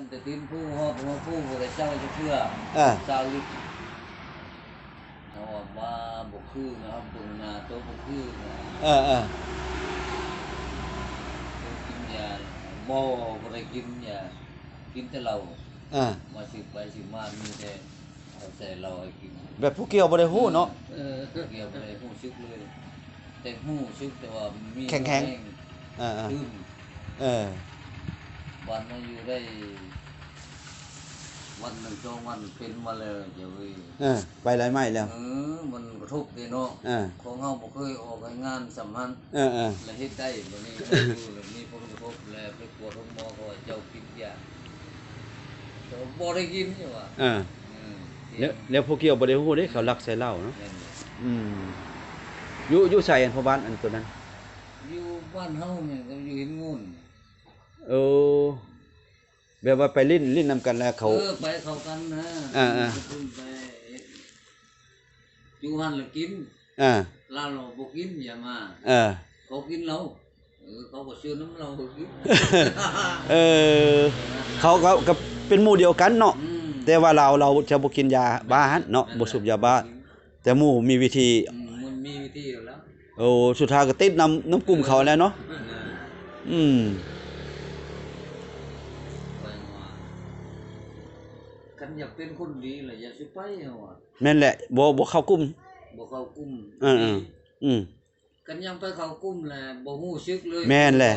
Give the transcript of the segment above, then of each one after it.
ແຕ່ຕີນພູຮອດຫົວພູບໍ່ໄດ້ເຊົາຈັກເທື່ອ. ເອີ ຊາວລິດ ເຮົາວ່າມາບໍ່ຄືນະ ເຮົາເບິ່ງໜ້າໂຕບໍ່ຄືນະ. ເອີໆ ກິນຢາບໍ່ ບໍ່ໄດ້ກິນຢາ ກິນແຕ່ເຫຼົ້າ. ເອີ ມາສືບໄປສືບມາມີແຕ່ ເອົາໃສ່ເຫຼົ້າໃຫ້ກິນ ແບບຜູ້ກ່ຽວບໍ່ໄດ້ຮູ້ເນາະ. ເອີ ຜູ້ກ່ຽວບໍ່ໄດ້ຮູ້ສຶກເລີຍ ແຕ່ຮູ້ສຶກແຕ່ວ່າມີແຮງ ແຂງໆ. ເອີໆ ຕື່ມ. ເອີ ບາດມາຢູ່ໄດ້ວັນໜຶ່ງສອງວັນເປັນມາແລ້ວເຈົ້າເອີຍ. ເອີ ໄປຫຼາຍໄມ້ແລ້ວ. ເອີ ມັນກະທົບເດ້ເນາະ. ເອີ ຂອງເຮົາບໍ່ເຄີຍອອກໃນງານສ່ຳຫັ້ນ. ເອີໆ ແລ້ວເຮັດໄດ້ ບາດນີ້ຢູ່ແລ້ວມີຜົນກະທົບ ແລ້ວໄປກວດໂຮງໝໍ ເຂົາວ່າເຈົ້າກິນຢາ ເຈົ້າບໍ່ໄດ້ກິນ ເຈົ້າວ່າ. ເອີ ອືມ ແລ້ວ ແລ້ວຜູ້ກ່ຽວບໍ່ໄດ້ຮູ້ເດ້ ເຂົາລັກໃສ່ເຫຼົ້າເນາະ. ແມ່ນແຫຼະ. ອືມ ຢູ່ ຢູ່ໃສອັນພໍ່ບ້ານອັນໂຕນັ້ນ? ຢູ່ບ້ານເຮົານີ້ ຢູ່ເຮັດງູນ. ເອີ ແບບວ່າໄປຫຼິ້ນ ຫຼິ້ນນຳກັນແລ້ວເຂົາ ເອີ ໄປເຂົ້າກັນນະ. ເອີໆ ໄປຢູ່ຫັ້ນລະກິນ. ເອີ ລາວລະບໍ່ກິນຢາມາ. ເອີ ເຂົາກິນເຫຼົ້າ. ເອີ ເຂົາກໍຊວນນຳເຫຼົ້າກິນ. ເອີ ເຂົາກໍ ກໍເປັນໝູ່ດຽວກັນເນາະ. ອືມ ແຕ່ວ່າລາວ ລາວຈະບໍ່ກິນຢາບ້າຫັ້ນເນາະ. ແມ່ນແຫຼະ ບໍ່ສູບຢາບ້າ ແຕ່ໝູ່ມີວິທີ. ອືມ ມັນມີວິທີຢູ່ແລ້ວ. ໂອ້ ສຸດທ້າຍກໍຕິດນຳ ນຳກຸ່ມເຂົາແລ້ວເນາະ. ເອີ ອືມ ຂ້ອຍວ່າ ຄັນຢາກເປັນຄົນດີລະຢ່າຊິໄປ ເຮົາວ່າ. ແມ່ນແຫຼະ ບໍ່ ບໍ່ເຂົ້າກຸ່ມ ບໍ່ເຂົ້າກຸ່ມ. ເອີໆ ອືມ ຄັນຍັງໄປເຂົ້າກຸ່ມແລ້ວບໍ່ຮູ້ສຶກເລີຍ. ແມ່ນແຫຼະ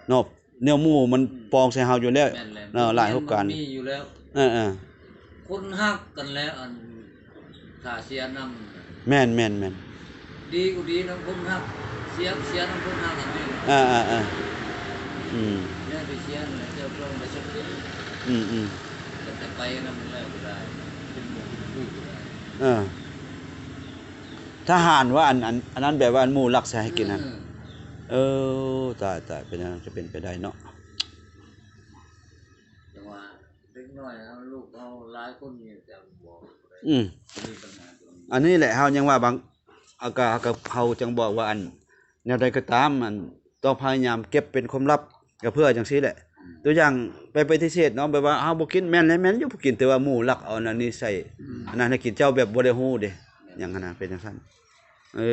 ເນາະ ແນວໝູ່ມັນ ອືມ ປອງໃສ່ເຮົາຢູ່ແລ້ວ. ແມ່ນແຫຼະ ເນາະ ຫຼາຍໂອກາດມີຢູ່ແລ້ວ. ເອີໆ ຄົນຮັກກັນແລ້ວ ອັນ ຖ້າເສຍນຳ. ແມ່ນໆໆ ດີກໍດີນຳຄົນຮັກ ເສຍ ເສຍນຳຄົນຮັກອັນນີ້. ເອີໆໆ ອືມ ແນວໄປເສຍນັ້ນແຫຼະ ເຈົ້າຕ້ອງໄດ້ສັກເກດ. ອືມໆ ແຕ່ໄປນຳແລ້ວກໍໄດ້ ເປັນໝູ່ເປັນຄູ່ກໍໄດ້. ເອີ ທະຫານວ່າອັນ ອັນ ອັນນັ້ນແບບວ່າອັນໝູ່ລັກໃສ່ໃຫ້ກິນຫັ້ນ. ເອີ ເອີ ຕາຍໆ ເປັນຫຍັງຈະເປັນໄປໄດ້ເນາະ. ຈັ່ງວ່າເດັກນ້ອຍເຮົາ ລູກເຮົາຫຼາຍຄົນນີ້ຈະບໍ່ ອືມ ມີບັນຫາຕົວນີ້. ອັນນີ້ແຫຼະ ເຮົາຍັງວ່າບາງ ອາ ກະ ກະ ເຮົາຈັ່ງບອກວ່າ ອັນ ແນວໃດກໍຕາມ ອັນ ຕ້ອງພະຍາຍາມເກັບເປັນຄວາມລັບ ກໍເພື່ອຈັ່ງຊີ້ແຫຼະ. ອືມ ຕົວຢ່າງໄປປະຕິເສດເນາະ ແບບວ່າເຮົາບໍ່ກິນ ແມ່ນແຫຼະ ແມ່ນຢູ່ບໍ່ກິນ ແຕ່ວ່າໝູ່ລັກເອົາອັນນັ້ນນີ້ໃສ່ ອືມ ອັນນັ້ນໃຫ້ກິນ ເຈົ້າແບບບໍ່ໄດ້ຮູ້ເດ້ ແມ່ນ ຫຍັງຫັ້ນນະ ເປັນຈັ່ງຊັ້ນ. ເອີ